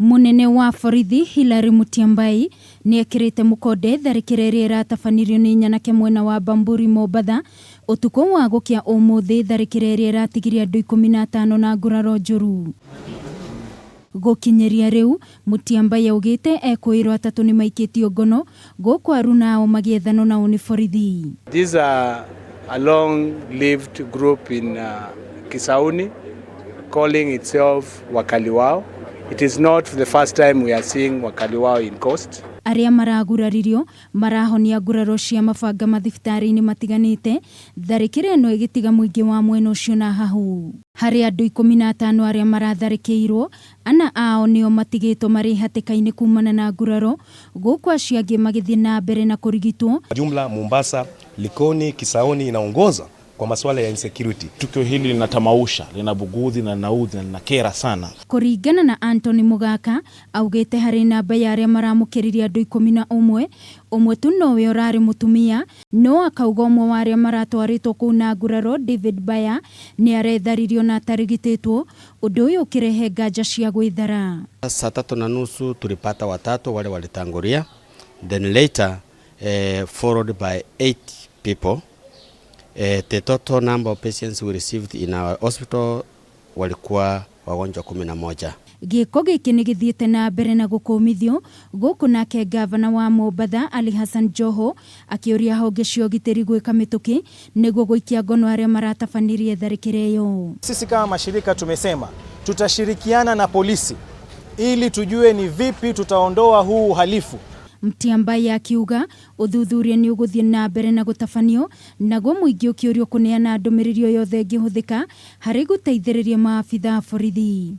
Mũnene wa borithi Hillary Mutyambai nĩekĩrĩte mũkonde tharĩkĩra ĩrĩa ĩratabanirio nĩ nyanake mwena wa Bamburi Mombatha ũtukũ wa gũkĩa ũmũthĩ tharĩkĩra ĩrĩa ĩratigire andũ 15 na nguraro njũru. Gũkinyĩria rĩu Mutyambai augĩte ekũĩrwo atatũ nĩmaikĩtio ngono gũkũ aruna ao magĩethanwo nao nĩ borithi. These are a long-lived group in Kisauni calling itself Wakali Wao. It is not the first time we are seeing Wakali Wao in Coast. Arĩa maraguraririo marahonia nguraro cia mabanga mathibitarĩ-inĩ matiganĩte, tharĩkĩra ĩno ĩgĩtiga mũingĩ wa mwena ũcio na hahu. Harĩ andũ 15 arĩa maratharĩkĩirwo, ana ao nĩo matigĩtwo marĩ hatĩka-inĩ kumana na nguraro, gũkũ acio angĩ magĩthiĩ na mbere na kũrigitwo. Jumla Mombasa, Likoni, Kisauni inaongoza kwa masuala ya insecurity. Tukio hili linatamausha, linabugudhi na linaudhi na linakera sana. Kũringana na Anthony Mugaka, augĩte harĩ namba ya arĩa maramũkĩrire andũ 11, ũmwe tu nowe ũrarĩ mũtumia, no akauga ũmwe wa arĩa maratwarĩtwo kũu na nguraro David Baya nĩ aretharirio na atarigitĩtwo, ũndũ ũyũ ũkĩrehe nganja cia gwĩthara. Saa tatu na nusu tulipata watatu wale walitangulia, then later followed by 8 people. The total number of patients we received in our hospital walikuwa wagonjwa 11. Gĩko gĩkĩ nĩ gĩthiĩte na mbere na gũkũmithio gũkũ nake gavana wa Mombatha Ali Hassan Joho akĩũria honge cia ũgitĩri gwĩka mĩtũkĩ nĩguo gũikia ngono arĩa maratabanirie tharĩkĩra ĩyo. Sisi kama mashirika tumesema tutashirikiana na polisi ili tujue ni vipi tutaondoa huu uhalifu. Mutyambai akiuga ũthuthuria nĩ ũgũthiĩ na mbere na gũtabanio naguo mũingĩ ũkĩũrio kũneana ndũmĩrĩri o yothe ĩngĩhũthĩka harĩ gũteithĩrĩria maabitha a borithi.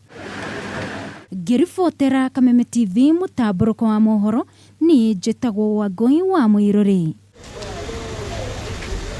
Ngĩribotera Kameme TV mũtambũrũko wa mohoro, niĩ njĩtagwo Wangũi wa Mũirũrĩ.